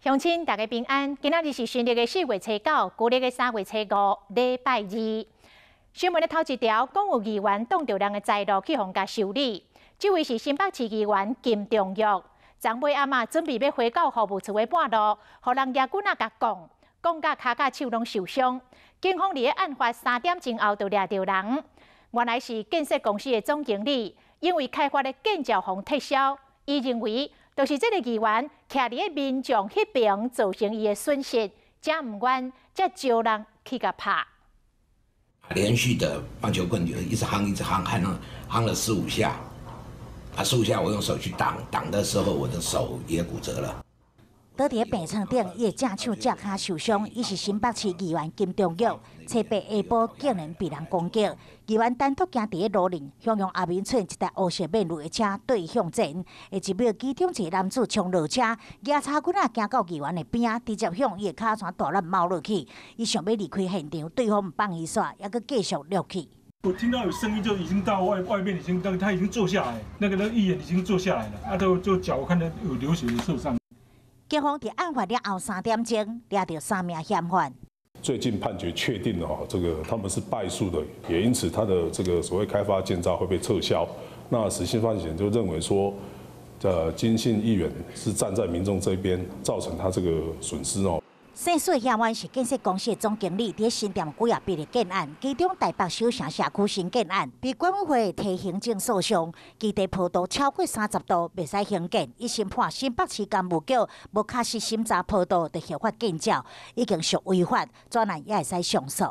鄉親大家平安，今仔日是新曆的4月初9，舊曆的3月初5，禮拜二。新聞的頭一條，講有議員擋著人的財路去予共修理。這位是新北市議員金中玉，昨尾暗仔準備欲回到服務處的半路，予人舉棍仔共摃，摃甲跤佮手攏受傷。警方佇案發3點鐘後就掠著人，原來是建設公司的總經理，因為開發的建造予撤銷，伊認為就是這個議員徛佇咧民眾彼邊，造成伊的損失，才毋願才招人去共拍。連續的棒球棍就一直夯，一直夯，夯了夯了四五下，啊，四五下我用手去擋，擋的時候我的手也骨折了。倒佇病床頂，伊的正手正跤受傷。伊是新北市議員金中玉，初八下晡竟然被人攻擊。議員單獨行佇咧路面，向陽阿明村一台烏色面鷸的車對向前，下一秒其中一个男子衝落車，舉柴棍仔行到議員的邊仔，直接向伊的跤跙大力貓落去。伊想欲離開現場，對方毋放伊煞，猶閣繼續落去。我聽到有聲音，就已經到外面，已經，他已經坐下來，那個議員已經坐下來了，啊，就腳我看到有流血受傷。警方佇案發了後3點鐘掠著三名嫌犯。最近判決確定了哈，這個他們是敗訴的，也因此他的這個所謂開發建造會被撤銷。那實心發展就認為說，金姓議員是站在民眾這邊，造成他這個損失哦。姓蘇的嫌犯是建設公司的總經理，佇新店幾仔筆的建案，其中台北首城社區新建案，被管委會提行政訴訟，基地坡度超過30度，袂使興建。一審判新北市工務局無確實審查坡度，就核發建照，已經屬違法，專案也會使上訴。